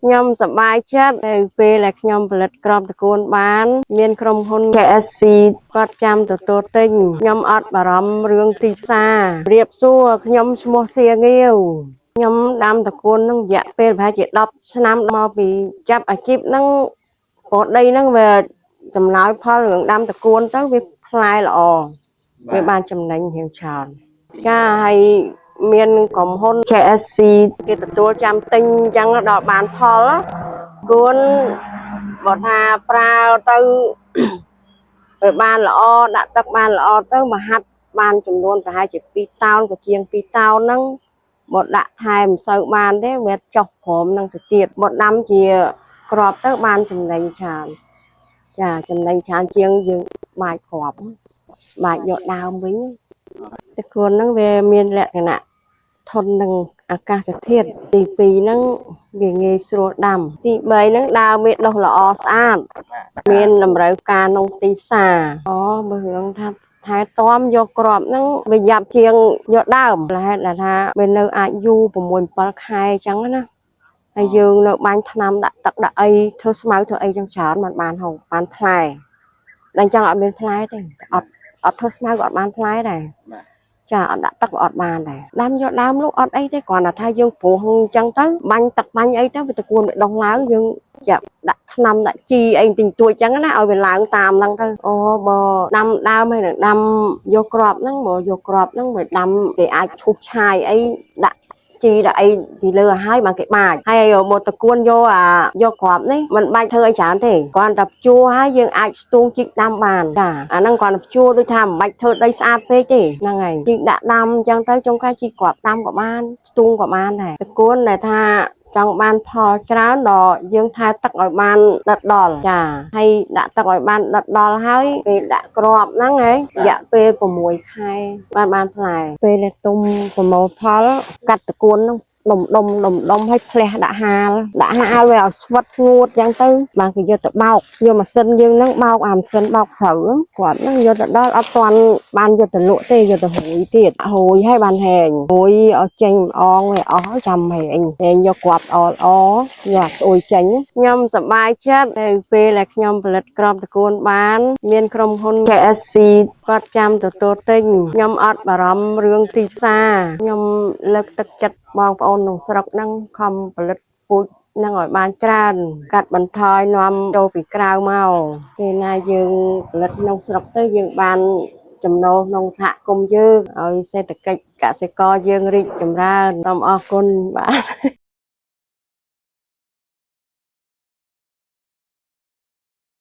ខ្ញុំសប្បាយចិត្តនៅពេលដែលខ្ញុំផលិតគ្រាប់ត្រកួនបាន មានក្រុមហ៊ុន KSC គាត់ចាំទទួលទិញខ្ញុំអត់បារម្ភរឿងទីផ្សាររៀបសួរខ្ញុំឈ្មោះសៀងាវខ្ញុំដាំត្រកួននឹងរយៈពេលប្រហែលជា10ឆ្នាំមកពីចាប់អាជីពហ្នឹងព្រោះដីហ្នឹងវាចំណាយផលរឿងដាំត្រកួនទៅវាផ្លែល្អវាបានចំណេញរៀងច្រើនចាហើយមានក្រុមហ៊ុន KSC គេទទួលចាំទិញអញ្ចឹងដល់បានផលគួនបើថាប្រើទៅ វាបានល្អដាក់ទឹកបានល្អទៅមហាត់បានចំនួនប្រហែលជា2តោនក៏ជាង2តោនហ្នឹងបើដាក់ថែមមិនសូវបានទេវាចុះក្រោមហ្នឹងទៅទៀតបើដាំជាក្របទៅបានចំណេញច្រើនចាចំណេញច្រើនជាងយើងបាចគ្រាប់បាចយកដើមវិញតែគួនហ្នឹងវាមានលក្ខណៈធន់នឹងអាកាសធាតុទី2ហ្នឹងវាងាយស្រួលដាំទី3ហ្នឹងដើមវាដុះល្អស្អាត មានតម្រូវការក្នុងទីផ្សារអូបើរឿងថាថែទាំយកគ្រាប់ហ្នឹងវាយ៉ាប់ជាងយកដើមលហេតុដែលថាវានៅអាចយូរ6 7ខែអញ្ចឹងណាហើយយើងនៅបាញ់ថ្នាំដាក់ទឹកដាក់អីធ្វើស្មៅធ្វើអីចឹងច្រើនมันបានហូបបានផ្លែតែអញ្ចឹងអត់មានផ្លែទេអត់អត់ធ្វើស្មៅក៏អត់បានផ្លែដែរចាអត់ដាក់ទឹកក៏អត់បានដែរដាំយកដើមលោកអត់អីទេគ្រាន់តែថាយើងព្រោះអញ្ចឹងទៅបាញ់ទឹកបាញ់អីទៅវាតកួនវាដុះឡើងយើងចាប់ដាក់ថ្នាំដាក់ជីអីទិញទួចចឹងណាឲ្យវាឡើងតាមហ្នឹងទៅអូបើដាំដើមហើយនឹងដាំយកគ្រាប់ហ្នឹងបើយកគ្រាប់ហ្នឹងវាដាំគេអាចឈូសឆាយអីដាក់ជីដាក់អីពីលើឲ្យហើយបានគេបាចហើយមកតកួនយកអាយកគ្រាប់នេះมันបាច់ធ្វើអីច្រើនទេគ្រាន់តែភ្ជួរហើយយើងអាចស្ទូងជីកដាំបានចាអាហ្នឹងគ្រាន់តែភ្ជួរដូចថាមិនបាច់ធ្វើដីស្អាតពេកទេហ្នឹងហើយជីកដាក់ដាំអញ្ចឹងទៅចុងកាយជីកគ្រាប់ដាំក៏បានស្ទូងក៏បានដែរតកួនដែលថាចង់បានផលច្រើនដល់យើងថែទឹកឲ្យបានដិតដល់ចាហើយដាក់ទឹកឲ្យបានដិតដល់ហើយពេលដាក់គ្រាប់ហ្នឹងហ៎រយៈពេល6ខែបានបានផ្លែពេលដែលទុំប្រមូលផលកាត់តកួនហ្នឹងដុំដុំដុំដុំឲ្យផ្លះដាក់ហាលដាក់ហាលវាឲ្យស្វិតស្ងួតចឹងទៅបានគេយកទៅបោកយកម៉ាស៊ីនយើងហ្នឹងបោកអាម៉ាស៊ីនបោកស្រូវគាត់ហ្នឹងយកទៅដល់អត់ទាន់បានយកទៅលក់ទេយកទៅហួយទៀតហួយឲ្យបានហែងហួយឲ្យចេញម្អងឲ្យអស់ហើយចាំហែងហែងយកគ្រាប់ល្អល្អយកស្អុយចេញខ្ញុំសប្បាយចិត្តនៅពេលដែលខ្ញុំផលិតគ្រាប់ត្រកួនបាន មានក្រុមហ៊ុន KSC គាត់ចាំទទួលទិញខ្ញុំអត់បារម្ភរឿងទីផ្សារខ្ញុំលើកទឹកចិត្តបងប្អូនក្នុងស្រុកហ្នឹងខំផលិតពូជហ្នឹងឲ្យបានច្រើន កាត់បន្ថយនាំចូលពីក្រៅមកពេលណាយើងផលិតក្នុងស្រុកទៅយើងបានចំណូលក្នុងសហគមន៍យើងឲ្យសេដ្ឋកិច្ចកសិករយើងរីកចម្រើនសូមអរគុណបាទ។